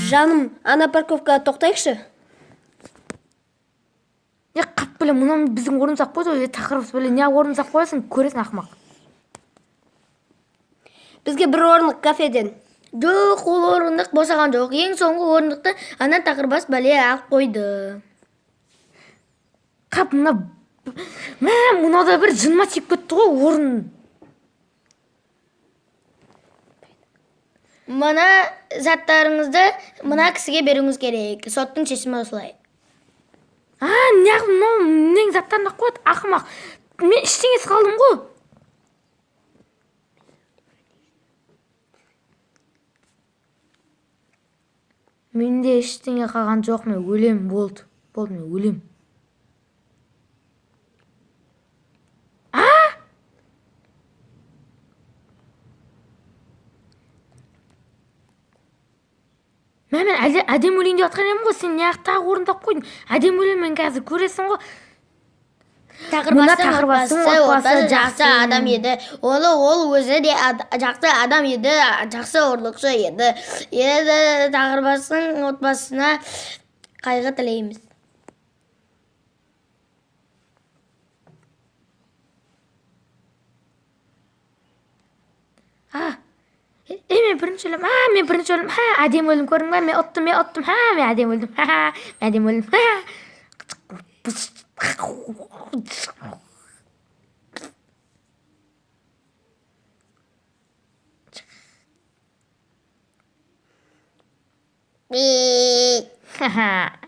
Жаным, ана парковкаға тоқтайықшы. Е, қап біле, мынау біздің орнымызды алып қойды ғой. Е, тақырбас біле, не орнымызды алып қоясың, көресің, ақымақ. Бізге бір орындық кафеден. Жоқ, ол орындық босаған жоқ. Ең соңғы орындықты ана тақырбас бәле алып қойды. Қап, мына мә, мынау да бір жыныма тиіп кетті ғой орын. Мына заттарыңызды мына кісіге беруіңіз керек. Соттың шешімі осылай. А, неғып мынау нең заттарын алып қояды, ақымақ. Мен ештеңесі қалдым ғой. Менде ештеңе қалған жоқ, мен өлем, болды. Болды, мен өлем. А? Мә, мен әлде әдемі өлейін деп жатқан едім ғой, сен неғып тағы орындап қойдың? Әдемі өлемін мен қазір, көресің ғой. Тақырбастың тақырбастың отбасы отбасы жақсы жақсы адам еді. Оны ол өзі де жақсы адам еді, жақсы ұрлықшы еді. Еді тақырбастың отбасына қайғы тілейміз. А, мен бірінші өлдім. А, мен бірінші өлдім. Ха, әдемі өлдім, көрдің бе? Мен ұттым, мен ұттым. Ха, мен әдемі өлдім. Ха, мен әдемі өлдім. Ха. Би. Ха-ха.